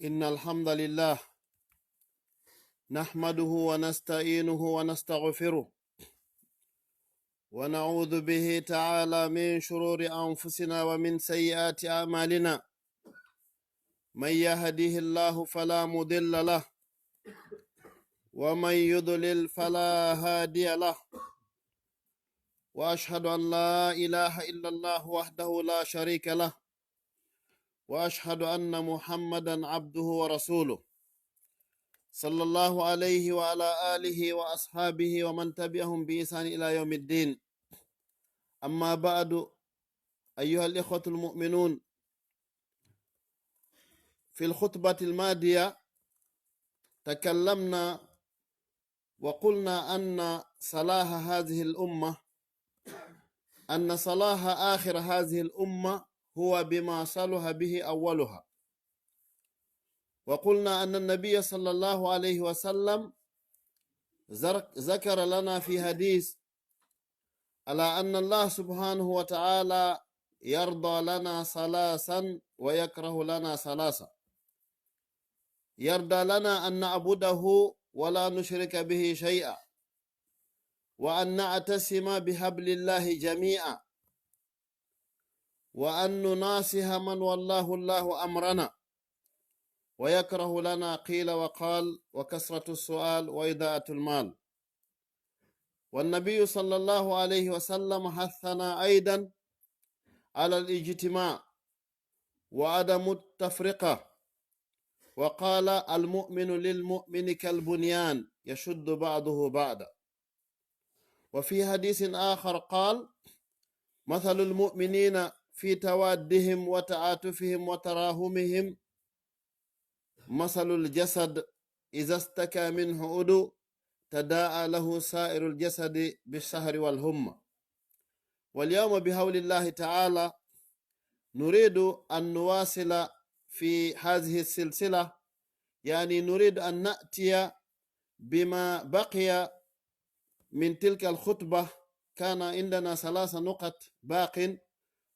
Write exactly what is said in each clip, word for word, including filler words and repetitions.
إن الحمد لله نحمده ونستعينه ونستغفره، ونعوذ به تعالى من شرور أنفسنا ومن سيئات أعمالنا. من يهده الله فلا مضل له، ومن يضلل فلا هادي له. وأشهد أن لا إله إلا الله وحده لا شريك له، وأشهد أن محمدا عبده ورسوله، صلى الله عليه وعلى آله وأصحابه ومن تبعهم بإحسان إلى يوم الدين. أما بعد، أيها الإخوة المؤمنون، في الخطبة الماضية تكلمنا وقلنا أن صلاح هذه الأمة، أن صلاح آخر هذه الأمة هو بما صلح به أولها. وقلنا أن النبي صلى الله عليه وسلم زر-، ذكر لنا في حديث على أن الله سبحانه وتعالى يرضى لنا ثلاثا ويكره لنا ثلاثا. يرضى لنا أن نعبده ولا نشرك به شيئا، وأن نعتصم بحبل الله جميعا، وأن نناصح من ولاه الله أمرنا، ويكره لنا قيل وقال وكثرة السؤال وإضاعة المال. والنبي صلى الله عليه وسلم حثنا أيضا على الاجتماع وعدم التفرقة، وقال: "المؤمن للمؤمن كالبنيان يشد بعضه بعضا". وفي حديث آخر قال: "مثل المؤمنين في توادهم وتعاطفهم وتراحمهم مثل الجسد إذا اشتكى منه عضو تداعى له سائر الجسد بالسهر والحمى". واليوم بحول الله تعالى نريد أن نواصل في هذه السلسلة، يعني نريد أن نأتي بما بقي من تلك الخطبة. كان عندنا ثلاث نقط باق،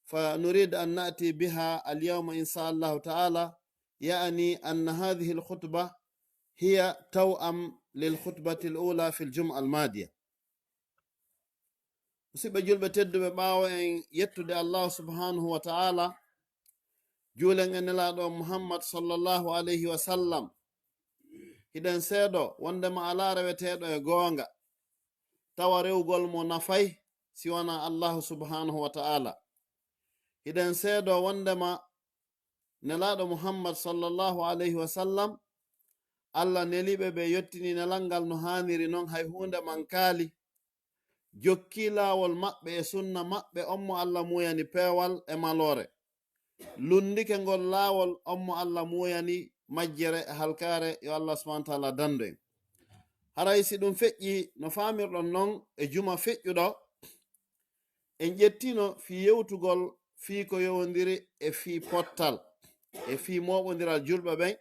فنريد أن نأتي بها اليوم إن شاء الله تعالى، يعني أن هذه الخطبة هي توأم للخطبة الأولى في الجمعة الماضية. Musidɓe julɓe tedduɓe, ɓaawo en yettude Allahu subhanahu wa ta'ala, juulen e Nelaaɗo Muhammad sallallahu alayhi wa sallam, hiɗen seedo wondema alaa reweteeɗo e goonga, tawa rewgol mo nafay si wanaa Allahu subhanahu wa ta'ala. Hiɗen seedo wondema Nelaaɗo Muhammad sallallahu alayhi wa sallam, Allah neliɓe ɓe, yottini nelal ngal no haaniri non, hay huunde mankaali, jokki laawol maɓɓe e sunna maɓɓe on mo Allah muuyani peewal e maloore, lunndike ngol laawol on mo Allah muuyani majjere e halkaare. Yo Allah subhanahu wa ta'ala dandu en. Haray si ɗum feƴƴi no faamirɗon non e juma feƴƴuɗo, en ƴettino fii yewtugol fii ko yowondiri e fii pottal, e fii mooɓondiral julɓe ɓen,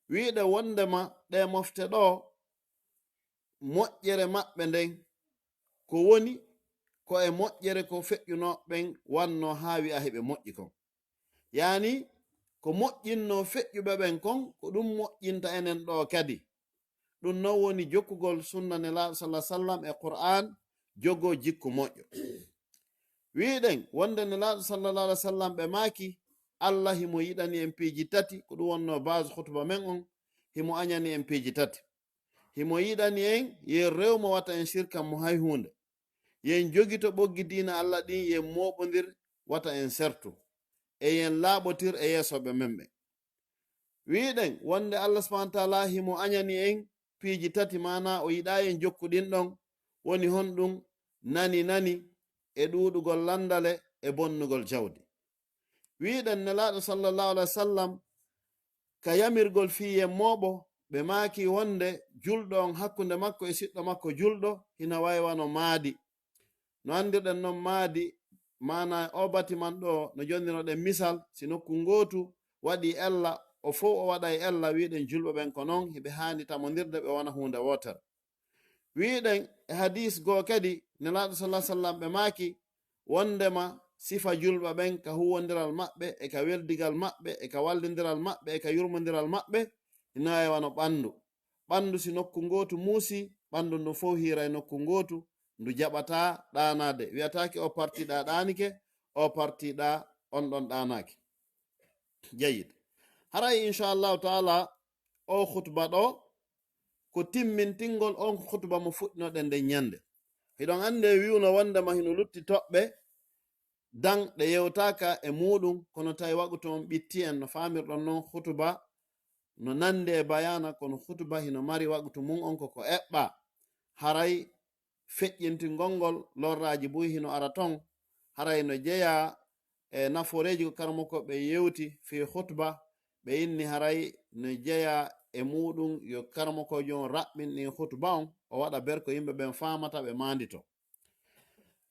wi'ude wondema ɗee mofte ɗoo, moƴƴere maɓɓe nden, ko woni ko e moƴƴere ko feƴƴunoo ɓen wannoo haa wi'a hiɓe moƴƴi kon. Yaani, ko moƴƴinnoo feƴƴuɓe ɓen kon, ko ɗum moƴƴinta enen ɗoo kadi. Ɗum non woni jokkugol sunna Nelaaɗo sallallahu alaihi wasallam e Qur'aan, jogoo jikku moƴƴo. Wi'uɗen wonde Nelaaɗo sallallahu alaihi wasallam ɓe maaki, Allah himo yiɗani en piiji tati, ko ɗum wonnoo base khutba men on, himo añani en piiji tati. Himo yiɗani en, yen rewmo wata en sirkan mo hay huunde. Yen jogito ɓoggi diina Allah ɗin, yen mooɓondir wata en sertu. E yen laaɓotir e yeesoɓe men ɓen. Wi'uɗen wonde Allah subhanahu wa ta'ala himo añani en piiji tati, maanaa o yiɗaa yen jokku ɗin ɗon, woni honɗum? Nani nani e ɗuuɗugol lanndale e bonnugol jawdi. Wi'uɗen Nelaaɗo sallallahu alaihi wasallam ka yamirgol fii yen mooɓo, ɓe maaki wonde julɗo on hakkunde makko e siɗɗo makko julɗo hina way wano maadi. No anndirɗen non maadi, maanaa oo batiman ɗoo no jonninoɗen misal, si nokku ngootu waɗii ella, o fow o waɗay ella, wi'uɗen julɓe ɓen ko non, hiɓe haani tamondirde ɓe wona huunde wootere. Wi'uɗen e hadiis goo kadi, Nelaaɗo sallallahu alaihi wasallam ɓe maaki wondema sifa julɓe ɓen ka huwondiral maɓɓe, e ka weldigal maɓɓe, e ka wallindiral maɓɓe, e ka yurmondiral maɓɓe, hino e wano ɓandu. Ɓandu si nokku ngootu muusi, ɓandu ndun fow hiiray nokku ngootu, ndu jaɓataa ɗaanaade. Wi'ataake o parti ɗaa ɗaanike, o parti ɗaa on ɗon ɗaanaaki. Jayyid. Haray, inchallahu taala, o khutba ɗo, ko timmintingol on khutba mo fuɗɗinoɗen nden ñande. Hiɗon anndi e wi'uno wondema hino lutti toɓɓe, dan ɗe yewtaaka e muuɗum, kono tawi waqtu on ɓitti en, no faamirɗon non, khutuba no nandi e bayana, kono khutuba hino mari waqtu mun on, ko ko eɓɓa. Haray feƴƴintingol ngol, lorraaji buy hino ara ton, haray no jeyaa e nafooreeji ko karamokooɓe yewti fii khutba, ɓe inni haray no jeyaa e muuɗum yo karamokoojo on raɓɓin ɗin khutba on, o waɗa ber ko yimɓe ɓen faamata, ɓe maandito.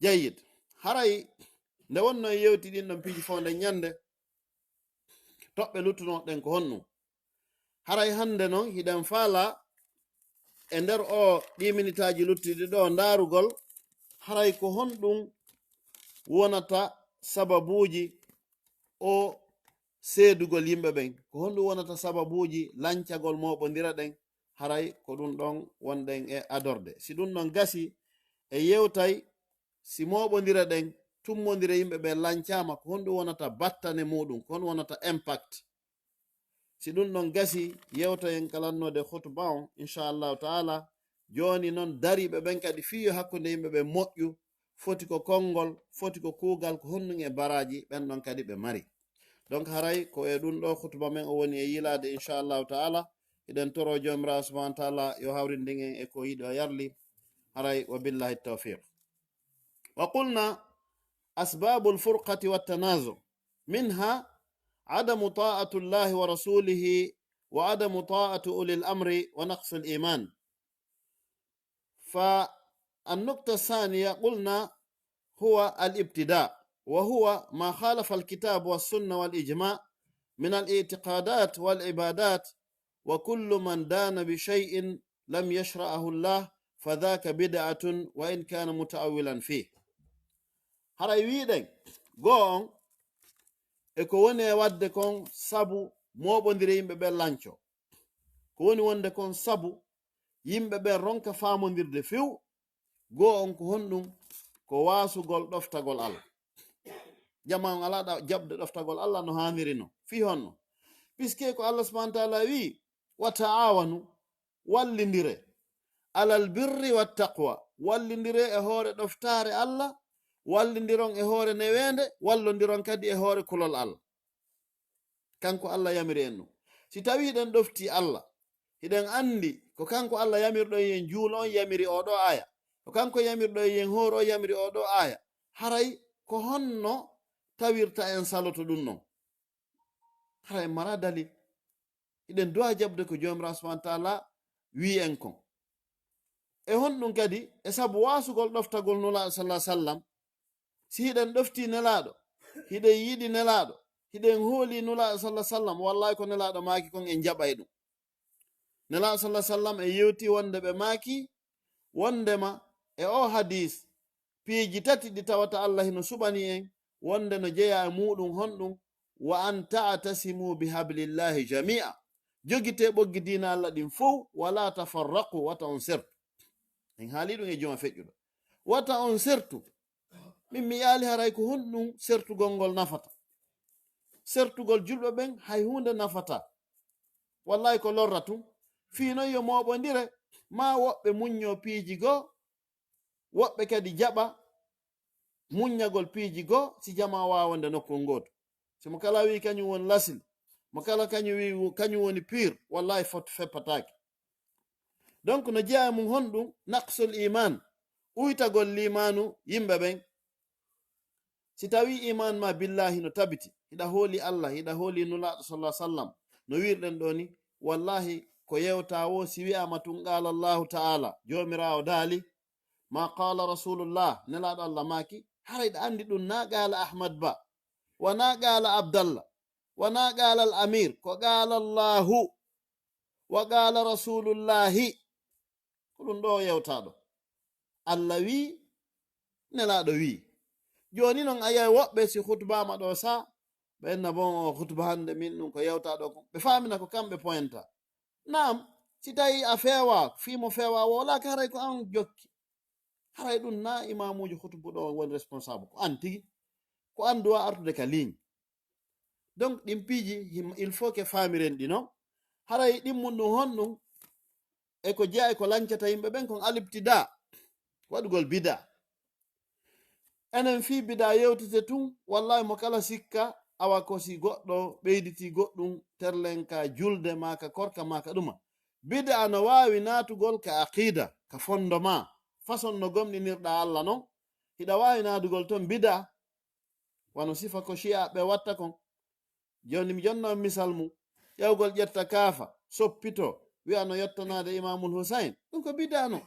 Jayyid. Haray nde wonno e yewti ɗin ɗon piiji fow nden ñande, toɓɓe luttuno ɗen ko honɗum? Haray hande non hiɗen faala e nder o ɗi minitaaji luttuɗi ɗo ndaarugol, haray ko honɗum wonata sababuuji o seedugol yimɓe ɓen? Ko honɗum wonata sababuuji lancagol mooɓondira ɗen? Haray ko ɗum ɗon wonɗen e adorde. Si ɗum ɗon gasi, e yewtay si mooɓondira ɗen, tummondira yimɓe ɓen lancaama, ko honɗum wonata battane muuɗum? Ko honɗum wonata impact? Si ɗum ɗon gasi, yewtoyen ka lannoode khutba on, inchallahu taala. Jooni non, dariiɓe ɓen kadi fii yo hakkunde yimɓe ɓen moƴƴu, foti ko konngol, foti ko kuugal, ko honɗum e baraaji ɓen ɗon kadi ɓe mari. Donc, haray ko e ɗum ɗo khutba men o woni e yilaade, inchallahu taala. Hiɗen toro Joomiraaɗo subhanahu wa taala yo hawrindin en e ko yiɗi o yarli. Haray, wa billahi tawfiq. وقلنا أسباب الفرقة والتنازع، منها عدم طاعة الله ورسوله، وعدم طاعة أولي الأمر، ونقص الإيمان. فالنقطة الثانية قلنا هو الابتداع، وهو ما خالف الكتاب والسنة والإجماع من الاعتقادات والعبادات، وكل من دان بشيء لم يشرعه الله فذاك بدعة وإن كان متأولا فيه. Haray wiɗen, goo on, e ko woni e waɗde kon sabu mooɓondire yimɓe ɓen lanco. Ko woni wonde kon sabu yimɓe ɓen ronka faamondirde few, goo on ko honɗum? Ko waasugol ɗoftagol Allah. Jamaa on alaa ɗa-, jaɓde ɗoftagol Allah no haaniri non. Fii honno? Puisque ko Allah subhanahu wa taala wi'i, "Wa ta'awanu, wallindire, alal birri wa taqwa, wallindire e hoore ɗoftaare Allah, wallindiron e hoore neweende, wallondiron kadi e hoore kulol Allah." Kanko Allah yamiri en ɗum. Si tawii hiɗen ɗoftii Allah, hiɗen anndi ko kanko Allah yamirɗo en juulon, yamiri oo ɗoo aaya. Ko kanko yamirɗo en hooro, yamiri oo ɗoo aaya. Haray ko honno tawirta en saloto ɗum non? Haray en maraa dalil. Hiɗen duwaa jaɓde ko Joomiraaɗo subhanahu wa taala wi'i en kon. E honɗum kadi? E sabu waasugol ɗoftagol Nulaaɗo sallallahu alaihi wasallam. Si hiɗen ɗoftii Nelaaɗo, hiɗen yiɗi Nelaaɗo, hiɗen hoolii Nulaaɗo sallallahu alaihi wasallam, wallahi ko Nelaaɗo maaki kon en jaɓay ɗum. Nelaaɗo sallallahu alaihi wasallam en yewti wonde ɓe maaki wondema e o hadis, piiji tati ɗi tawata Allah hino suɓani en, wonde no jeyaa e muuɗum honɗum, "Wa an ta'tasimu bi hablillahi jami'a." Jogitee ɓoggi diina Allah ɗin fow, "wala tafarraqu," wata on sertu. En haali ɗum e juma feƴƴuɗo. Wata on sertu. Min mi yaali haray ko honɗum sertugol ngol nafata. Sertugol julɓe ɓen hay huunde nafata. Wallahi ko lorra tun. Fii non yo mooɓondire, maa woɓɓe muññoo piiji goo, woɓɓe kadi jaɓa muññagol piiji goo, si jamaa waawande nokkun gootu. Si mo kala wi'i kañum woni lasil, mo kala kañum wi'i kañum woni pire, wallahi fot feppataake. Donc, no jeyaa e mum honɗum? Naqsul iman, uytagol liimaanu yimɓe ɓen. Si tawii iman ma billahi no tabiti, hiɗa hooli Allah, hiɗa hooli Nulaaɗo sallallahu alaihi wasallam, no wi'irɗen ɗoo ni, wallahi ko yewtaa woo si wi'aama tun qaala Allahu ta'ala, Joomiraawo daali, ma qaala Rasulullah, Nelaaɗo Allah maaki, haray ɗa anndi ɗum naa qaala Ahmad Ba, wanaa qaala Abdallah, wanaa qaala Al Amir, ko qaala Allahu, wa qaala Rasulullahi. Ko ɗum ɗoo yewtaa ɗoo. Allah wi'i, Nelaaɗo wi'i. Jooni noon a yiyay woɓɓe si hutubaama ɗo sa, ɓe enna bon o hutuba hannde min ɗum ko yewta ɗo kon. Ɓe faamina ko kamɓe pointa. Naam, si tawi a feewa, fii mo feewa wowlaaka haray ko an jokki. Haray ɗum na imaamuuji hutubu ɗo woni responsable, ko an tigi. Ko an duwa artude ka ligne. Donc ɗin piiji him- il faut que faamiren ɗi non. Haray ɗin mun ɗum honɗum e ko jeya e ko lancata yimɓe ɓen kon alibtida, waɗugol bida. Enen fii bida yewtete tun, wallahi mo kala sikka awa ko si goɗɗo ɓeyditi goɗɗum terlen ka julde maa ka korka maa ka ɗuma. Bida no waawi naatugol ka aqida, ka fondement, façon no gomɗinirɗa Allah non, hiɗa waawi naatugol ton bida. Wano sifa ko shi'a ɓe watta kon. Jooni mi jonna on misal mum. Ƴawgol ƴetta kaafa, soppito, wi'a no yettanaade Imaamul Husayn. Ɗum ko bid'a non.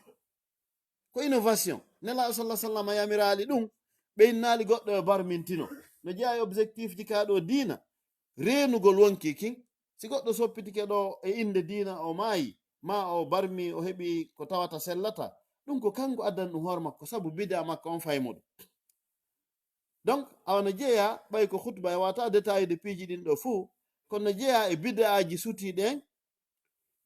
Ko innovation. Nelaaɗo sallallahu alaihi wasallam yamiraali ɗum, ɓe innaali goɗɗo yo barmintino. No jeyaa e objectif ji kaa ɗo diina, reenugol wonki kin. Si goɗɗo soppitike ɗo e innde diina, o maayi, maa o barmi, o heɓi ko tawata sellata, ɗum ko kanko addan ɗum hoore makko, sabu bid'a makko on faymuɗo. Donc, awa no jeeya, ɓay ko khutba e wata détail de piiji ɗin ɗo fuu, kono no jeeya e bid'aaji sutii ɗen,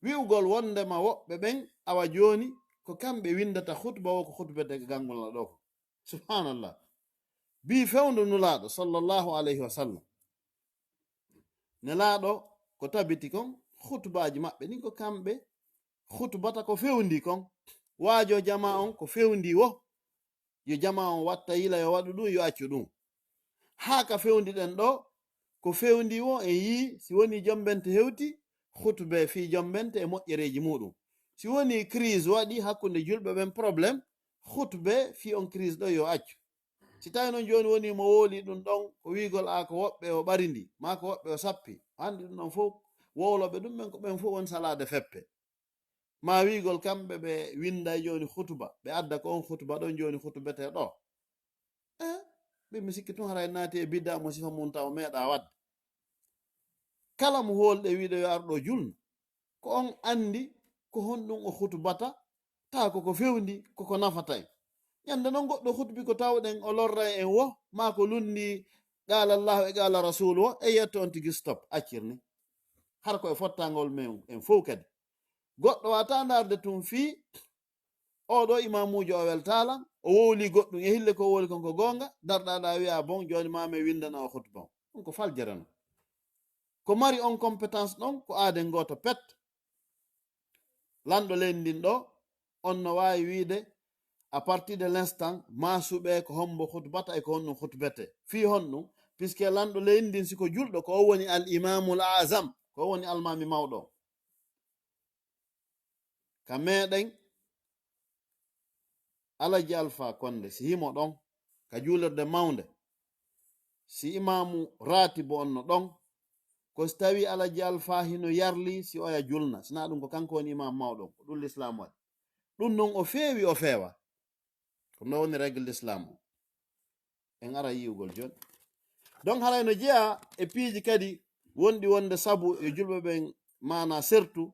wi'ugol wondema woɓɓe ɓen, awa jooni, ko kamɓe windata khutba o, ko khutbete ganngol na ɗo ko. Subhanallah. Bi fewndo Nulaaɗo, sallallahu alayhi wa sallam. Nelaaɗo, ko tabiti kon, khutbaaji maɓɓe ɗin ko kamɓe khutbata ko fewndi kon. Waajo jama on ko fewndi wo. Yo jama on watta yila, yo waɗu ɗum, yo accu ɗum. Haa ka fewndi ɗen ɗo, ko fewndi wo en yii, si woni jombente hewti, khutbe fii jombente e moƴƴereeji muɗum. Si woni crise waɗi hakkunde julɓe ɓen problème, khutbe fii on crise ɗo yo accu. Si tawi non jooni woni mo wowli ɗum ɗon, ko wiigol a ko woɓɓe o ɓarindi, maa ko woɓɓe o sappi, o anndi ɗum ɗon fof, wowloɓe ɗum ɓen ko ɓen fof woni salaade feppe. Ma wiigol kamɓe ɓe winda jooni khutuba, ɓe adda ko on khutuba ɗon jooni khutubete ɗo. Eh, ɓe mi sikki tun haray naati e bidda mo sifa mun taw meeɗa wadde. Kala mo hoolɗe wiide yo ar ɗo julno, ko on anndi ko honɗum o khutubata, taa ko ko fewndi, ko ko nafata en. Ñande non goɗɗo khutbi ko tawɗen o lorray en wo, maa ko lundi qaala Allahu e qaala Rasulu wo, e yetto on tigi stop, accirni. Hara ko e fottangol men en fow kadi. Goɗɗo wata ndarde tun fii oɗo imamujo o weltala, o wowli goɗɗum e hille ko wowli kon ko gonga, darɗaɗa wi'a bon, joni ma mi windana o khutba. Ɗum ko faljere non. Ko mari on compétence ɗon, ko aaden gooto pet. Lanɗo leydi ndin ɗo, on no waawi wiide, à partir de l'instant, ma suɓe ko hombo khutbata e ko honɗum khutbete. Fii honɗum? Puisque lanɗo leydi ndin, si ko julɗo, ko o woni al imamul azam, ko o woni almami mawɗo. Ka meɗen, Alaji Alfa Konde, si himo ɗon, ka juulirde mawnde, si imaamu raatibo on no ɗon, ko si tawi Alaji Alfa hino yarli si oya julna, sina ɗum ko kanko woni imaamu mawɗo on, ko ɗum Lislaam waɗi. Ɗum non o feewi, o feewa. Ko ɗum woni règle Lislaam o. En ara yi'ugol jooni. Donc, haray no jeyaa e piiji kadi wonɗi wonde sabu yo julɓe ɓen maana sertu,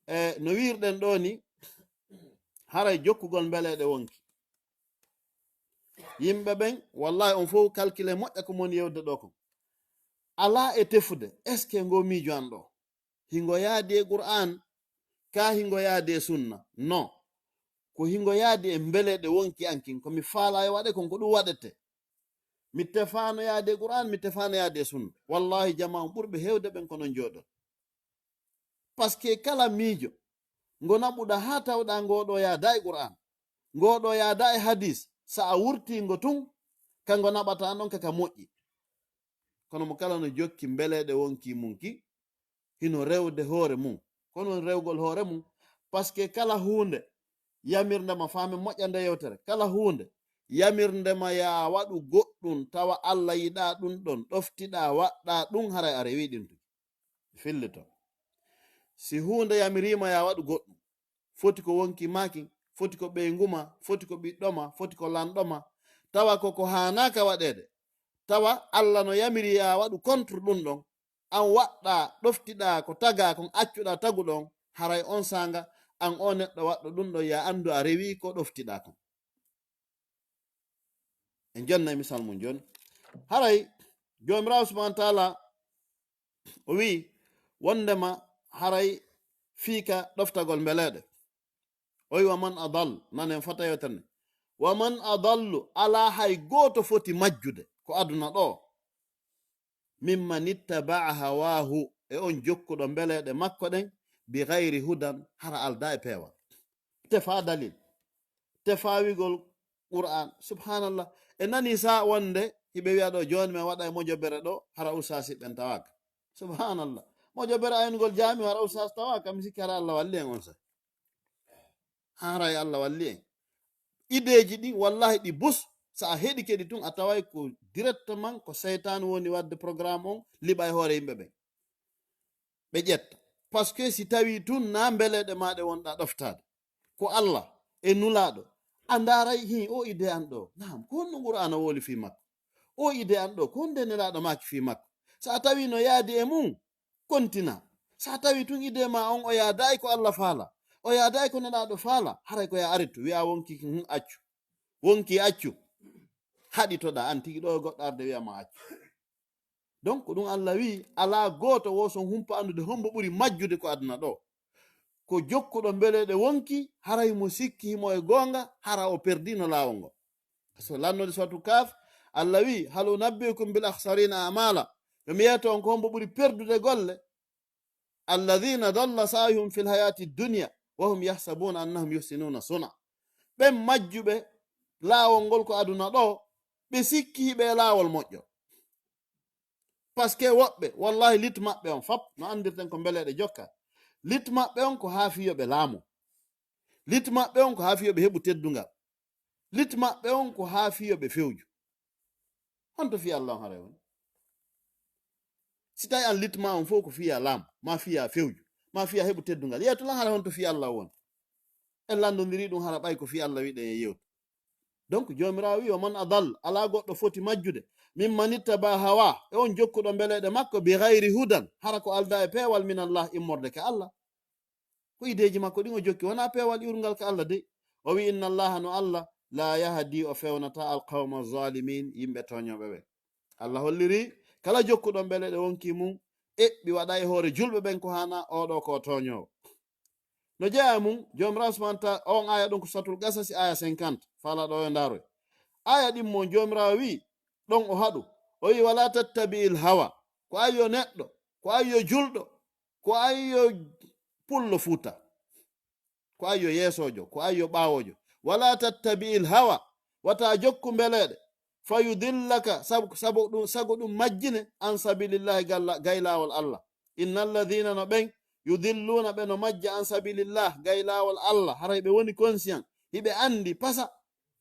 e no wiirɗen ɗo ni, haray jokkugol mbeleɗe wonki. Yimɓe ɓen, wallahi, on fof calcule moƴƴa ko mon yewde ɗo kon. Alaa e tefude, est ce que ngo miijo an ɗo? Hingo yaadi e Qur'an, ka hingo yaadi e sunna? Non. Ko hingo yaadi e mbeleɗe wonki an kin. Ko mi faala e waɗe kon, ko ɗum waɗete. Mi tefaano yaadi e Qur'an, mi tefaano yaadi e sunna. Wallahi, jama on ɓurɓe heewde ɓen ko non jooɗon. Parce que kala miijo, ngo naɓuɗa haa tawɗa ngo ɗo yaada e Qur'an, ngo ɗo yaada e hadis, sa a wurti ngo tun, ka ngo naɓata non ka ka moƴƴi. Kono mo kala no jokki mbeleɗe wonki mum ki, hino rewde hoore mum. Kono woni rewgol hoore mum, parce que kala huunde yamirnde ma, faamen moƴƴa nde yewtere, kala huunde yamirnde ma ya waɗu goɗɗum, tawa Allah yiɗa ɗum ɗon, ɗoftiɗa, waɗɗa ɗum, haray a rewi ɗum tun. Fillito. Si huunde yamiriima ya waɗu goɗɗum, foti ko wonki ma kin, foti ko ɓeyngu ma, foti ko ɓiɗɗo ma, foti ko lanɗo ma, tawa ko ko haanaaka waɗeede, tawa Allah no yamiri ya waɗu contre ɗum ɗon, an waɗɗa, ɗoftiɗa ko taga kon, accuɗa tagu ɗon, haray on saanga, an o neɗɗo waɗɗo ɗum ɗon, ya anndu a rewi ko ɗoftiɗa kon. En jonnay misal mum jooni. Haray Joomiraawo subhaanahu wa taala o wi'i wondema haray fiika ɗoftagol mbeleeɗe. O wi'i, "Wa man adall," nanen fota yewtere nde. "Wa man adallu," alaa hay gooto foti majjude ko aduna ɗo. "Mimman ittaba'a hawaahu," e on jokkuɗo mbeleeɗe makko ɗen, "bi gayri hudan," hara aldaa e peewal. Tefaa dalil. Tefaa wi'ugol Qur'aan. Subhaanallah. E nani saa wonde hiɓe wi'a ɗo jooni men waɗa e mojobere ɗo, hara ustaasi ɓen tawaaka. Subhaanallah. Mojobere aynugol jaami, hara ustaasi tawaaka. Mi sikki hara Allah walli en on saa'i. Haray Allah walli en. Ideeji ɗin, wallahi, ɗi bus. Sa a heɗike ɗi tun, a taway ko directement ko seytaane woni wadde programme on, liɓa e hoore yimɓe ɓen. Ɓe ƴetta. Parce que si tawi tun na mbeleeɗe maaɗe wonɗa ɗoftaade, ko Allah e Nulaaɗo, a ndaaray, "Hin, o idée an ɗo, naam, ko honno Qur'aana woli fii makko? O idée an ɗo, ko honde Nelaaɗo maaki fii makko?" Sa a tawi no yaadi e mum, kontina. Sa tawi tun idée ma on o yaadaay ko Allah faala, o yaadaay ko Nelaaɗo faala, haray ko ya aritu, wi'a wonki, "Hmm, accu." Wonki accu. Haɗitoɗaa an tigi ɗo e goɗɗo arde wi'a ma accu. Donc ɗum Allah wi'i, alaa gooto wo son humpa anndude hombo ɓuri majjude ko aduna ɗo. Ko jokkuɗo mbeleeɗe wonki, haray mo sikki himo e goonga, hara o perdino laawol ngol. So lannude Suratu Kaaf, Allah wi'i, "Hal unabbi'ukum bil akhsarina a'mala?" Yo mi yeeto on ko hombo ɓuri perdude golle? "Alladhina dalla sa'yuhum fil hayati dunya wa hum yahsabuna annahum yuhsinuna sun'a." Ɓen majjuɓe laawol ngol ko aduna ɗo, ɓe sikki ɓe laawol moƴƴo. Parce que woɓɓe, wallahi, lit maɓɓe on fop, no anndirten ko mbeleeɗe jokka. Lit maɓɓe on ko haa fiyo ɓe laamu. Lit maɓɓe on ko haa fiyo ɓe heɓu teddungal. Lit maɓɓe on ko haa fiyo ɓe fewju. Honto fii Allah on haray woni? Si tawi an lit ma on fof ko fiya laamu, ma fiya fewju, ma fiya heɓu teddungal, yeetu lan haray honto fii Allah on woni? En lanndondiri ɗum hara ɓay ko fii Allah wiɗen e yewtu. Donc, Joomiraawo wi'i, "Wa man adall," alaa goɗɗo foti majjude, "mimman ittaba hawa," e on jokkuɗo mbeleeɗe makko, "bi gayri hudan," hara ko aldaa e peewal, "min Allah," immorde ka Allah. Ko ideeji makko ɗin o jokki, wonaa peewal iwrungal ka Allah dey. O wi'i, "Inna Allaha," no Allah, "la yahdi," o fewnata, "al-qawma zalimin," yimɓe tooñooɓe ɓen. Allah holliri, kala jokkuɗo mbeleeɗe wonki mum, eɓɓi waɗa e hoore julɓe ɓen ko haana, oo ɗoo ko tooñoowo. No jeyaa e mum, Joomiraawo subhaanahu wa ta'aala, on aaya ɗon ko Suratul Qasasi, aaya cinquante. Faalaa ɗo yo ndaaroy. Aaya ɗin mo Joomiraawo wi'i, ɗon o haɗu. O wi'i, "Wala tattabi'il hawa." Ko ayyo neɗɗo, ko ayyo julɗo, ko ayyo pullo Fuuta, ko ayyo yeesoojo, ko ayyo ɓaawoojo. "Wala tattabi'il hawa." Wata jokku mbeleeɗe. "Fa yudillaka," sabu, sabu ɗum, sago ɗum majjine, "an sabilillahi," galla, gay laawol Allah. "Innal ladhina," no ɓen, "yudilluna," ɓe no majja, "an sabilillah," gay laawol Allah. Haray ɓe woni conscient, hiɓe anndi pasa,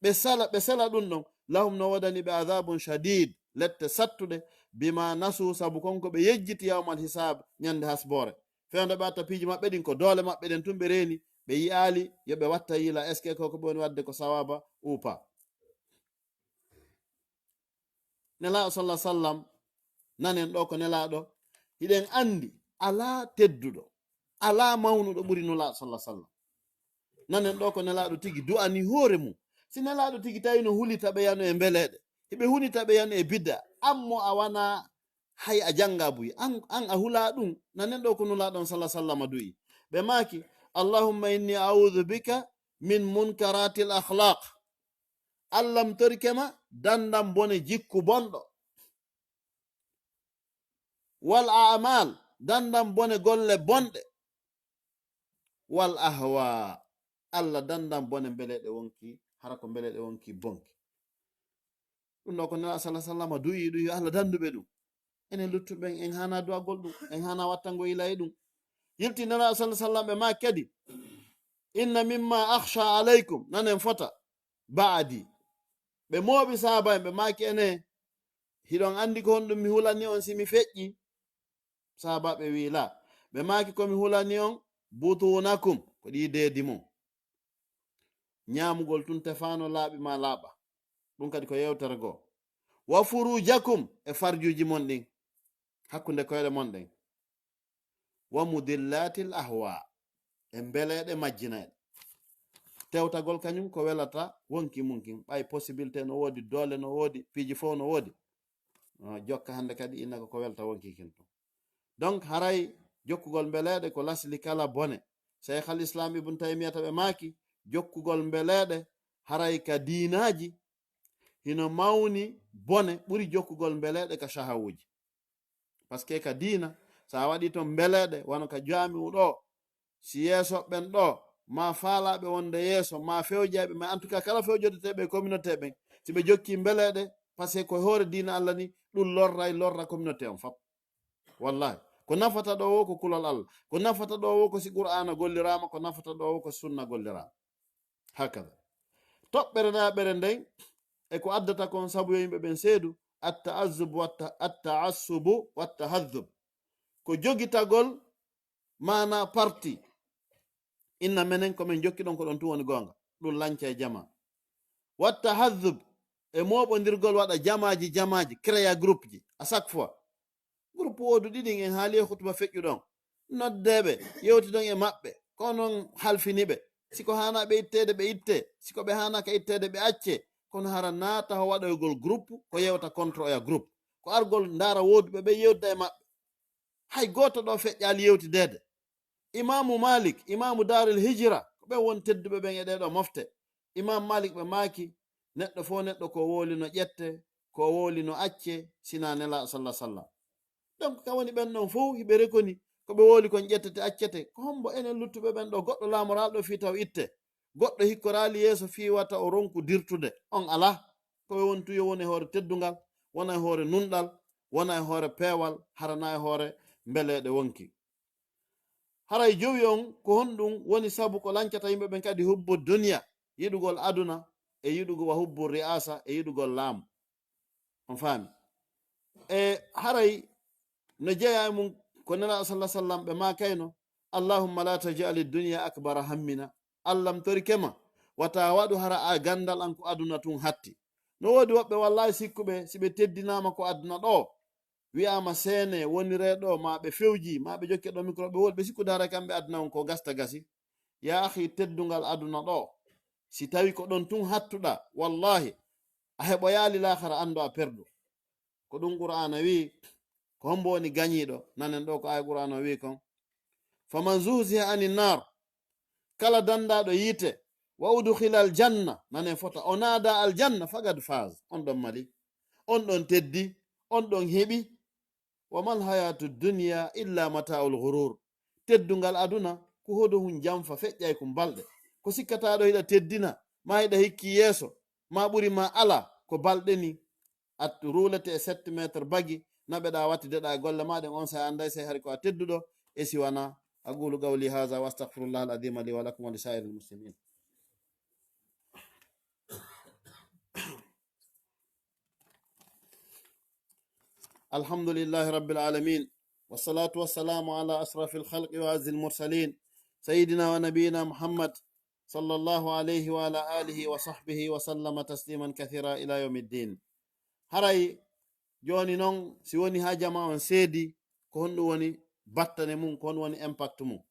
ɓe sala, ɓe sela ɗum ɗon. "Lahum," no woodani ɓe, "adhabun shadid," lette sattuɗe, "bima nasu," sabu kon ko ɓe yejjiti, "yawmal hisab," ñande hasboore. Fewndo ɓe watta piiji maɓɓe ɗin, ko doole maɓɓe ɗen tun ɓe reeni, ɓe yi'aali yo ɓe watta yiila, est-ce que ko ko ɓe woni waɗde ko sawaaba ou pas? Nelaaɗo sallallahu sallam, nanen ɗo ko Nelaaɗo, hiɗen anndi alaa tedduɗo, alaa mawnuɗo ɓuri Nulaaɗo sallallahu sallam. Nanen ɗo ko Nelaaɗo tigi du'ani hoore mum. Si Nelaaɗo tigi tawi no hulita ɓe yano e mbeleeɗe, hiɓe hulita ɓe yano e bidda, an mo a wana hay a jannga buy, an, an a hula ɗum. Nanen ɗo ko Nulaaɗo on sallallahu sallam du'i. Ɓe maaki, "Allahumma inni a'udhu bika min munkaratil akhlaq." Allah, mi torike ma dandam bone jikku bonɗo. Wal a'mal, dandam bone golle bonɗe. Wal ahwa, Allah dandam bone mbeleeɗe wonki, hara ko mbeleeɗe wonki bonki. Ɗum ɗo ko Nelaaɗo sallallahu alaihi wasallam du'i ɗum, yo Allah dandu ɓe ɗum. Enen luttuɓe ɓen, en hana du'agol ɗum, en hana wattango ila e ɗum. Yilti Nelaaɗo sallallahu alaihi wasallam ɓe ma kadi, "Inna mimma akhsha alaikum," nanen fota, "ba'di." Ɓe mooɓi sahaaba en, ɓe maaki, "Ene, hiɗon andi ko honɗum mi hulani on si mi feƴƴi?" Sahaabaaɓe wi'i, "La." Ɓe maaki, "Ko mi hulani on, butunakum," ko ɗi deedi mum. Ñaamugol tun tefaano laaɓi ma laaɓa. Ɗum kadi ko yewtere goo. "Wa furujakum," e farjuuji mon ɗin, hakkunde koyɗe mon ɗen. "Wa mudillatil ahwa," e mbeleeɗe majjinayɗe. Tewtagol kañum ko welata wonki mum kin. Ɓay possibilité no woodi, doole no woodi, piiji fof no woodi. Ah, jokka hannde kadi inna ko ko welta wonki kin tun. Donc haray jokkugol mbeleeɗe ko lasli kala bone. Cheikh al Islam Ibn Taymiyata ɓe maaki, jokkugol mbeleeɗe haray ka diinaaji hino mawni bone ɓuri jokkugol mbeleeɗe ka shahawuji. Parce que ka diina, so a waɗi toon mbeleeɗe, wano ka jaami'u ɗo, si yeeso ɓen ɗo, ma faalaaɓe wonde yeeso, ma fewjayɓe, mais en tout cas, kala fewjodeteeɓe e communauté ɓen, si ɓe jokki mbeleeɗe, parce que ko hoore diina Allah ni, ɗum lorray, lorra communauté on fop. Wallahi. Ko nafata ɗo wo ko kulol Allah. Ko nafata ɗo wo ko si Qur'aana golliraama, ko nafata ɗo wo ko sunna golliraama. Hakada. Toɓɓere naɓere nden, e ko addata kon sabu yo yimɓe ɓen seedu, at-ta'azzub wa ta-, at-ta'assubu wa tahadhub. Ko jogitagol maana parti. Inna menen ko men jokki ɗon ko ɗon tun woni goonga. Ɗum lanca e jama. Wa tahadhub, e mooɓondirgol waɗa jamaaji, jamaaji, créa groupe ji. À chaque fois. Groupe woodu ɗiɗin en haali e hutuba feƴƴuɗon. Noddeeɓe, yewtidon e maɓɓe, ko onon halfini ɓe. Si ko haanaa ɓe itteede, ɓe itte. Si ko ɓe haanaaka itteede, ɓe acce. Kono hara naata ho waɗoygol groupe, ko yewta contre oya groupe. Ko argol ndaara wooduɓe ɓe yewtida e maɓɓe. Hay gooto ɗo feƴƴaali yewtideede. Imaamu Malik, imaamu Daaril Hijra, ko ɓen woni tedduɓe ɓen e ɗee ɗoo mofte. Imaam Malik ɓe maaki, neɗɗo fof neɗɗo ko wooli no ƴette, ko wooli no acce, sinaa Nelaaɗo sallallahu alaihi wasallam. Donc, ka woni ɓen ɗon fof hiɓe rekoni, ko ɓe wooli kon ƴettete, accete. Ko hombo enen luttuɓe ɓen ɗo, goɗɗo laamoraaɗo fii taw itte, goɗɗo hikkoraali yeeso fii wata o ronku dirtude? On alaa. Ko ɓe woni tun yo woni e hoore teddungal, wona e hoore nunɗal, wona e hoore peewal, hara na e hoore mbeleeɗe wonki. Haray jowi on, ko honɗum woni sabu ko lancata yimɓe ɓen kadi hubbu dunya, yiɗugol aduna, e yiɗugol, wa hubbu ri'asa, e yiɗugol laamu? On faami? E haray no jeyaa e mum ko Nelaaɗo sallallahu alaihi wasallam ɓe maakayno, "Allahumma la taj'al ad-dunya akbara hammina." Allah, mi torike ma, wata waɗu hara a gandal an ko aduna tun hatti. No woodi woɓɓe wallahi sikkuɓe si ɓe teddinaama ko aduna ɗo, wi'aama seene, woniree ɗo, ma ɓe fewji, ma ɓe jokke ɗo micro, ɓe woni ɓe sikkude haray kamɓe aduna on ko gasta gasi. Ya akhi, teddungal aduna ɗo, si tawi ko ɗon tun hattuɗa, wallahi, a heɓoyaali laakara, anndo a perdu. Ko ɗum Qur'aana wi'i, ko hombo woni gañiiɗo? Nanen ɗo ko aaya Qur'aana o wi'i kon. "Faman zuhziha anin nar," kala dandaaɗo yiite, "wa udkhila al janna," nanen fota, "o naada al janna, faqad faz," on ɗon mali, on ɗon teddi, on ɗon heɓi. "Wa mal hayatu dunya illa mata'ul ghurur." Teddungal aduna ko hodo hun jamfa, feƴƴay kun balɗe. Ko sikkataɗo hiɗa teddina, ma hiɗa hikki yeeso, ma ɓuri ma ala, ko balɗe ni. A ruulete e sept mètres bagi, naɓeɗa wattideɗa e golle ma ɗen, on sa anday say hari ko a tedduɗo, e si wana. أقول قولي هذا وأستغفر الله العظيم لي ولكم ولسائر المسلمين. الحمد لله رب العالمين، والصلاة والسلام على أشرف الخلق وأعز المرسلين، سيدنا ونبينا محمد، صلى الله عليه وعلى آله وصحبه وسلم تسليما كثيرا إلى يوم الدين. Haray jooni non, si woni haa jama on seedi, ko honɗum woni battane mum, ko honɗum woni impact mum?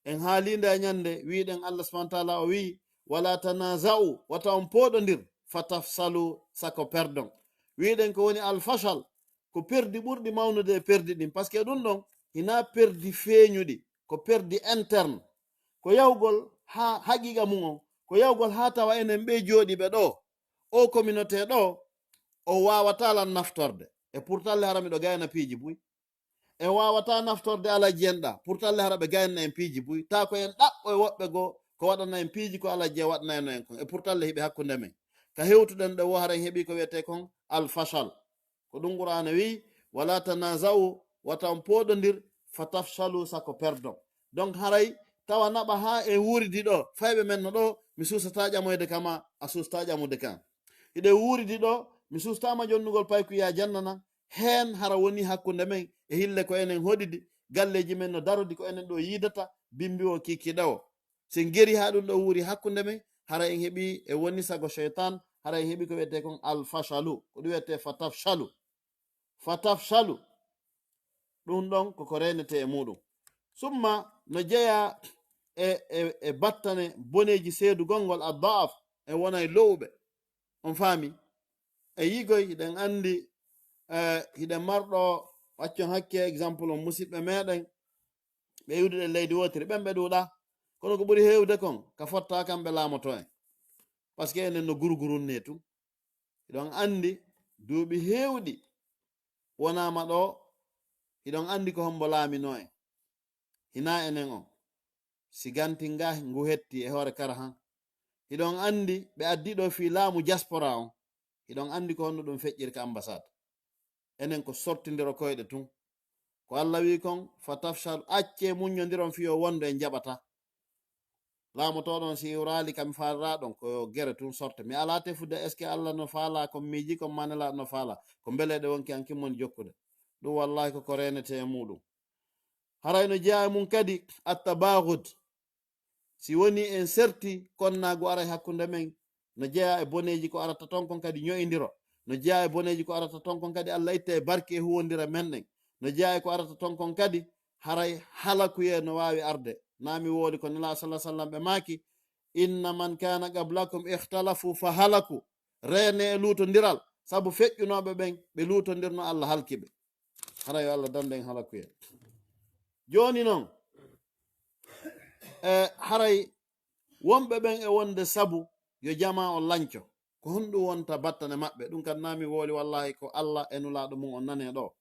En haaliinde e ñande, wiiɗen Allah subhanahu wa ta'ala o wi'i, "Wala tanaza'u, wata on pooɗondir, fa tafsalu, sako perdon." Wiiɗen ko woni alfashal, ko perdi ɓurɗi mawnude e perdi ɗin. Parce que ɗum ɗon, hinaa perdi feeñuɗi, ko perdi interne. Ko yahugol haa haqiqa mum on, ko yahugol haa tawa enen ɓe jooɗiiɓe ɗo, o communauté ɗo, o waawataa lan naftorde. E pourtant le hara miɗo gayna piiji buy. En waawataa naftorde alaji en ɗa. Pourtant le hara ɓe gayna en piiji buy. Ta ko en ɗaɓɓo e woɓɓe goo ko waɗana en piiji ko alaji en waɗanayno en kon. E pourtant le hiɓe hakkunde men. Ka hewtuɗen ɗo wo hara en heɓi ko wiyetee kon alfashal. Ko ɗum Qur'aana wi'i, "Wala tanaza'u, wata on pooɗondir, fa tafshalu, sako perdon." Donc haray tawa naɓa haa e wuuridi ɗo, fayɓe men no ɗo, mi suusataa ƴamoyde kama, a suusataa ƴamude kam. Hiɗe wuuridi ɗo, mi suusataama jonnugol payku ya jannana, heen hara woni hakkunde men e hille ko enen hoɗidi, galleeji men no darodi ko enen ɗo yiidata, bimbi o kikiɗe o. Si en geri haa ɗum ɗo wuuri hakkunde men, hara en heɓi e woni sago shaytan, hara en heɓi ko wiyetee kon alfashalu, ko ɗum wiyetee fa tafshalu. Fa tafshalu. Ɗum ɗon koko reenetee e muɗum. Summa no jeyaa e, e, e battane boneeji seedugol ngol, a daaf, en wonay lo'uɓe. On faami? E yigoy, hiɗen anndi, eh, hiɗen marɗo, accon hakke, exemple on musiɓɓe meɗen, ɓe iwduɗen leydi wootiri, ɓen ɓe ɗuuɗa. Kono ko ɓuri heewde kon, ka fotta kan ɓe laamoto en. Parce que enen no gurgurunne tun. Hiɗon anndi duuɓi heewɗi wonaama ɗo, hiɗon anndi ko hombo laamino en. Hinaa enen on. Si gantin nga ngu hetti e hoore kara han. Hiɗon anndi ɓe addi ɗo fii laamu diaspora on. Hiɗon anndi ko honno ɗum feƴƴiri ka ambassade. Enen ko sortindiro koyɗe tun. Ko Allah wi kon, fa tafshal, accee muññondiron fii yo wondu en jaɓata. Laamotoɗon si iwraali kam faalraɗon ko yo gere tun sorte. Mi alaa tefude est-ce que Allah no faalaa kon miiji kon ma Nelaaɗo no faalaa. Ko mbeleɗe wonki an kimmoni jokkude. Ɗum wallahi ko ko reenete e muɗum. Haray no jeyaa e mum kadi attabaagud. Si woni en serti konnaagu aray hakkunde men, no jeyaa e boneeji ko arata ton kon kadi ño'indiro. No jeyaa e boneeji ko arata ton kon kadi Allah itta e barke e huwondira men ɗen. No jeyaa e ko arata ton kon kadi haray halakuyee no waawi arde. Naa mi wooli ko Nelaaɗo sallallahu alaihi wasallam ɓe maaki, inna man kana qablakum ikhtalafu fa halaku. Reene e luutondiral, sabu feƴƴunooɓe ɓen, ɓe luutondirno Allah halki ɓe. Haray yo Allah dande en halakuyee. Jooni non, e haray wonɓe ɓen e wonde sabu yo jamaa on lanco. Ko honɗum wonta battane maɓɓe? Ɗum kan naa mi wooli wallahi ko Allah e Nulaaɗo mum on nane ɗo.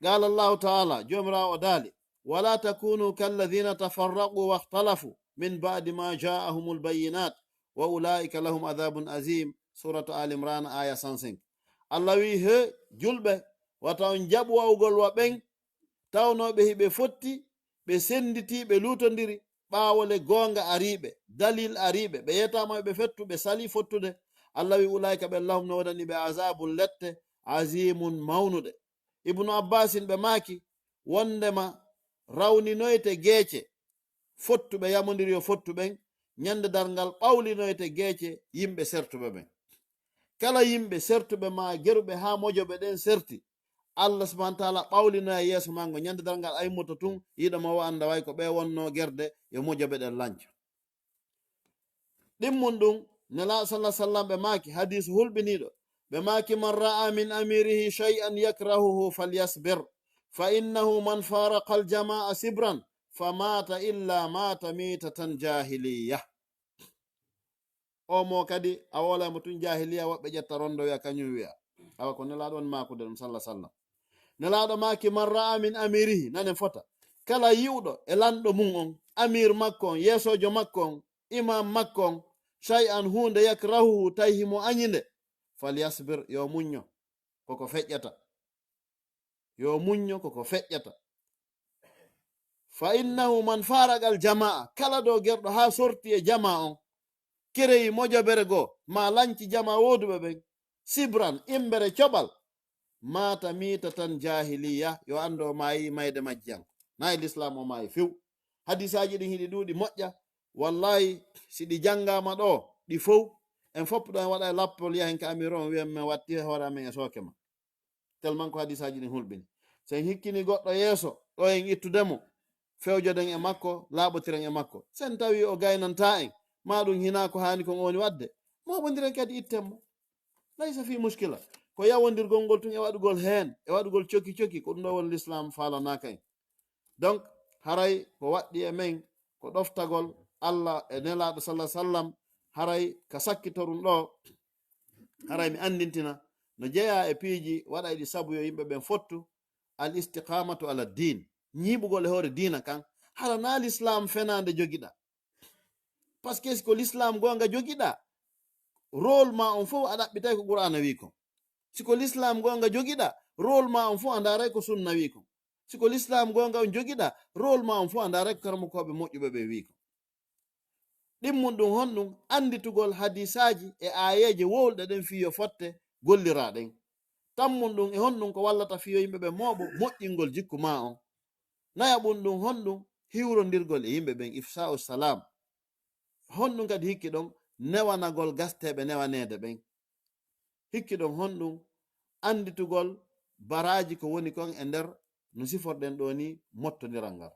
Qaala Allahu ta'ala, Joomiraawo o daali, wala takunu kalladhina tafarraqu wakhtalafu min ba'di ma ja'ahumul bayyinat wa ulaika lahum adhabun azim. Suratu Ali Imran, aya cent cinq. Allah wi, he julɓe, wata on jaɓu wa'ugol wa ɓen tawnooɓe hiɓe fotti, ɓe senditii, ɓe luutondiri, ɓaawo le goonga ariiɓe, dalil ariiɓe, ɓe yetaama ɓe fettu, ɓe salii fottude. Allah wi, ulaika ɓen lahum no wonani ɓe azabun lette, azimun mawnuɗe. Ibnu Abbasin ɓe maaki, wondema rawninoyte geece fottuɓe yamondiri yo fottu ɓen, ñande darngal ɓawlinoyte geece yimɓe sertuɓe ɓen. Kala yimɓe sertuɓe ma geruɓe haa mojoɓe ɗen serti, Allah subhanahu wa ta'ala ɓawlinoya yeeso mango ñande darngal a immoto tun, yiɗo ma o annda way ko ɓe wonno gerde yo mojoɓe ɗen lanco. Ɗimmun ɗum, Nelaaɗo sallallahu alaihi wasallam ɓe maaki, hadiisu hulɓiniiɗo, ɓe maaki, man ra'a min amirihi shay'an yakrahuhu falyasbir, fa innahu man faraqa al-jama'a sibran fa mata illa mata mitatan jahiliya. O mo kadi a woola mo tun jahiliya, woɓɓe ƴetta rondo wi'a kañum wi'a. Awa ko Nelaaɗo on maakude ɗum sallallahu alaihi wasallam. Nelaaɗo maaki, man ra'a min amirihi, nanen fota. Kala yi'uɗo e lanɗo mum on, amir makko on, yeesoojo makko on, imam makko on, shay'an huunde yakrahuhu tawi himo añi nde, falyasbir, yo muñño, koko feƴƴata. Yo muñño koko feƴƴata. Fa innahu man faraqal jamaa, kala ɗo gerɗo haa sorti e jamaa on, kereyi mojobere goo, ma lanci jamaa wooduɓe ɓen, sibran, imbere coɓal, mata mitatan jahiliya, yo anndu o maayi mayde majjiyanko. Naa e lislaam o maayi few. Hadiisaaji ɗin hiɗi ɗuuɗi moƴƴa. Wallahi, si ɗi janngaama ɗo, ɗi fow, en fof ɗo en waɗa e lappol yahen ka amir on, wi'en men watti e hoore amen e sooke ma. Tellement ko hadiisaaji ɗin hulɓini. Si en hikkini goɗɗo yeeso, ɗo en ittude mo, fewjoden e makko, laaɓotiren e makko. Si en tawi o gaynantaa en, maa ɗum hinaa ko haani kon o woni waɗde, mooɓondiren kadi itten mo. Laysa fii muskila. Ko yawondirgol ngol tun e waɗugol heen, e waɗugol coki coki, ko ɗum ɗo woni lislaam faalanaaka en. Donc, haray ko waɗɗi e men, ko ɗoftagol Allah e Nelaaɗo sallallahu alaihi wasallam, haray ka sakkitorun ɗo, haray mi anndintina, no jeyaa e piiji waɗayɗi sabu yo yimɓe ɓen fottu, al istiqamatu ala din, ñiiɓugol e hoore diina kan, hara naa lislaam fenaande jogiɗaa. Parce que si ko lislaam goonga jogiɗaa, rôle ma on fof a ɗaɓɓitay ko Qur'aana wi kon. Si ko lislaam goonga jogiɗaa, rôle ma on fof a ndaaray ko sunna wi kon. Si ko lislaam goonga on jogiɗaa, rôle ma on fof a ndaaray ko karamokooɓe moƴƴuɓe ɓe wi kon. Ɗimmun ɗum honɗum? Annditugol hadiisaaji e aayeeje wowluɗe ɗen fii yo fotte golliraa ɗen. Tammun ɗum e honɗum ko wallata fii yo yimɓe ɓen mooɓo moƴƴingol jikku maa on. Nayaɓun ɗum honɗum? Hiwrondirgol e yimɓe ɓen, ifsa'u salaam. Honɗum kadi hikki ɗon? Newanagol gasteeɓe newaneede ɓen. Hikki ɗon honɗum? Annditugol baraaji ko woni kon e nder no siforɗen ɗoo nii mottondiral ngal.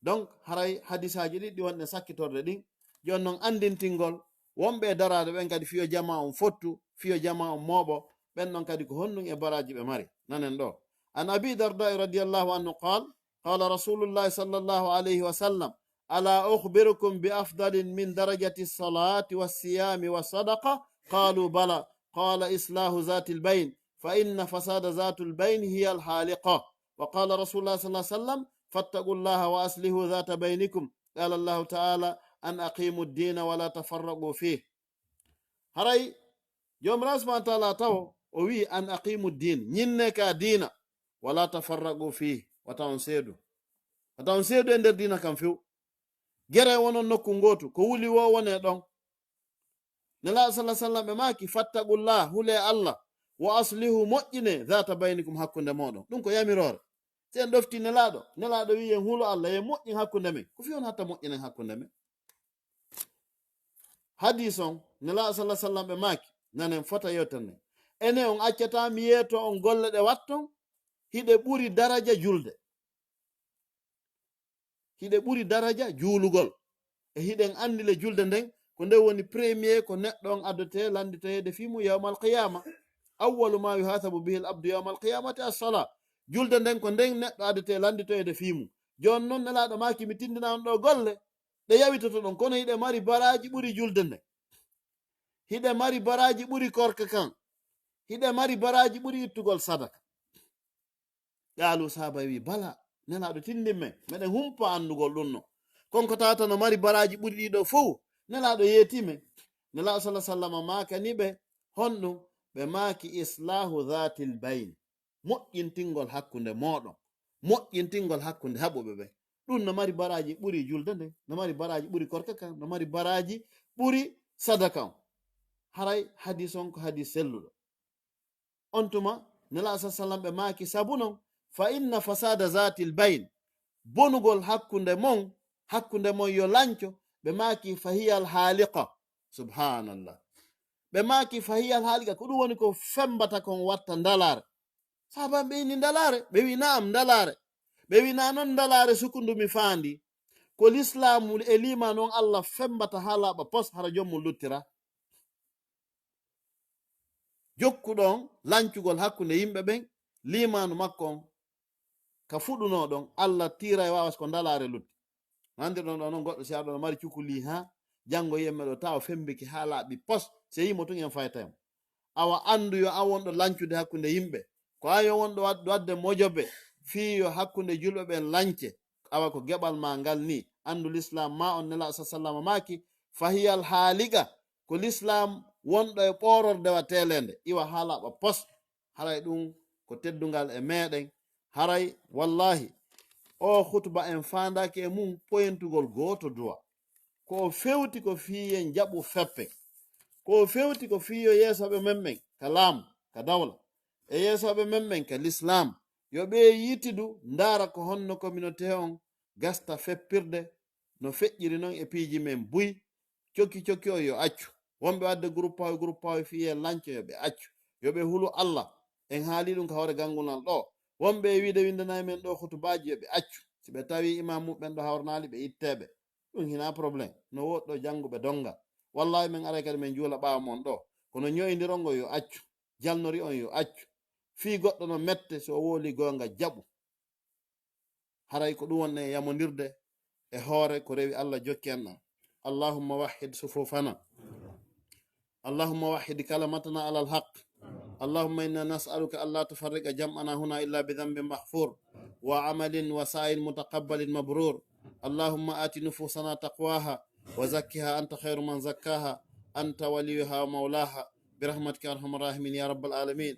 Donc, haray hadisaaji ɗiɗi wonɗen sakkitorde ɗin. Jooni non anndintingol wonɓe e daraade ɓen kadi fiyo jama on fottu, fiyo jama on mooɓo, ɓen ɗon kadi ko honɗum e baraaji ɓe mari. Nanen ɗo. An Abi Darda radiyallahu anhu qaal, qaala Rasulullahi sallallahu alayhi wa sallam, "Ala ukhbirukum bi afdalin min darajati salati wa siyami wa sadaqa?" Qalu, "Bala." Qala, "Islahu zati lbayn, fa inna fasada zati lbayn hiya alhaliqa." Wa qala Rasulullah sallallahu alayhi wa sallam, "Fattaqu llaha wa aslihu zata baynikum." Qala Allahu ta'ala, "An aqimu ddina wa la tafarraqu fih." Haray Joomiraaɗo subhanahu wa taala tawo o wi'i, "An aqimu ddin, ñinne ka diina, wa la tafarraqu fih, wata on seedu." Wata on seedu e nder diina kan few. Gere wonon nokku ngootu, ko wuli wo wone ɗon. Nelaaɗo sallallahu alaihi wasallam ɓe maaki, "Fattaqullah, hule Allah, wa aslihu, moƴƴine, zata baynikum, hakkunde mooɗon." Ɗum ko yamiroore. Si en ɗofti Nelaaɗo, Nelaaɗo wi'i en hulu Allah, ye moƴƴin hakkunde men. Ko fii on hatta moƴƴinen hakkunde men? Hadis on, Nelaaɗo sallallahu alaihi wasallam ɓe maaki, nanen fota yewtere nden. Ene on accata mi yeeto on golle ɗe watton, hiɗe ɓuri daraja julde. Hiɗe ɓuri daraja juulugol. E hiɗen anndi le julde nden, ko nde woni premier ko neɗɗo on addete lannditoyeede fii mum yawmal qiyama. Awwalu ma yuhasabu bihi al abdu yawmal qiyamati as-sala. Julde nden ko nden neɗɗo addete lannditoyeede fii mum. Jooni non Nelaaɗo maaki mi tindina on ɗo golle, ɗe yawitoto ɗon, kono hiɗe mari baraaji ɓuri julde nden. Hiɗe mari baraaji ɓuri korka kan. Hiɗe mari baraaji ɓuri ittugol sadaka. Qaalu, sahaaba wi, "Bala, Nelaaɗo tindin men, meɗen humpa anndugol ɗum no. Kon ko tawata no mari baraaji ɓuri ɗiɗo fow, Nelaaɗo yeeti men." Nelaaɗo sallallahu alaihi wasallam maakani ɓe, "Honɗum?" Ɓe maaki, "Islahu zatil bayn, moƴƴintingol hakkunde mooɗon, moƴƴintingol hakkunde haɓuɓe ɓen. Ɗum no mari baraaji ɓuri julde nden, no mari baraaji ɓuri korka kan, no mari baraaji ɓuri sadaka on." Haray hadis on ko hadis selluɗo. On tuma, Nelaaɗo sallallahu alaihi wasallam ɓe maaki, "Sabu non, fa inna fasada zatil bayn, bonugol hakkunde mon, hakkunde mon yo lanco," ɓe maaki, "fa hiyal haliqa." Subhanallah. Ɓe maaki, "Fa hiyal haliqa," ko ɗum woni ko fembata kon watta ndalaare. Sahaaba ɓe inni, "Ndalaare?" Ɓe wi, "Na'am, ndalaare." Ɓe wi, "Na non ndalaare sukundu mi faandi. Ko lislaamu e liimaanu on Allah fembata haa laaɓa pos, hara joom mum luttira." Jokkuɗo on lancugol hakkunde yimɓe ɓen, liimaanu makko on ka fuɗunoo ɗon, Allah tiira e waawas ko ndalaare lutti. No anndirɗon ɗo non, goɗɗo si aɗa ɗo no mari cukuli haa janngo yiyemme ɗo tawa fembiki haa laaɓi pos, si yimo tun en faytay mo. Awa anndu yo an wonɗo lancude hakkunde yimɓe, ko an yo wonɗo wad-, wadde mojobe fii yo hakkunde julɓe ɓen lance, awa ko geɓal ma ngal ni. Anndu lislaam ma on, Nelaaɗo sallallahu alaihi wasallam maaki, "Fahiyal haaliqa," ko lislaam wonɗo e ɓoororde wa teelende, iwa haa laaɓa pos. Haray ɗum ko teddungal e meɗen. Haray wallahi, o khutba en faandaaki e mum poyentugol gooto duwa. Ko o fewti ko fii en jaɓu feppe. Ko o fewti ko fii yo yeesoɓe men ɓen ka laamu, ka dawla, e yeesoɓe men ɓen ka lislaam, yo ɓe yitidu ndaara ko honno communauté on gasta feppirde no feƴƴiri non e piiji men buy. Cokki cokki o yo accu. Wonɓe wadde groupe pawi, groupe pawi fii en lanco, yo ɓe accu. Yo ɓe hulu Allah. En haali ɗum ka hoore gangunal ɗo. Wonɓe e wiide windanayi men ɗo khutubaaji, yo ɓe accu. Si ɓe tawi imam muɓɓen ɗo hawrnaali, ɓe itteɓe. Ɗum hinaa problème. No woɗɗo jannguɓe donngal. Wallahi men aray kadi men juula ɓaawo mon ɗo. Kono ñoyindiron ngo yo accu. Jalnori on yo accu. Fii goɗɗo no mette, so o wooli goonga jaɓu. Haray ko ɗum wonɗen e yamondirde e hoore ko rewi Allah jokki en ɗan. اللهم وحد صفوفنا. اللهم وحد كلمتنا على الحق. اللهم إنا نسألك ألا تفرق جمعنا هنا إلا بذنب مغفور وعمل وسعي متقبل مبرور. اللهم آت نفوسنا تقواها وزكها أنت خير من زكاها أنت وليها ومولاها برحمتك يا أرحم الراحمين يا رب العالمين.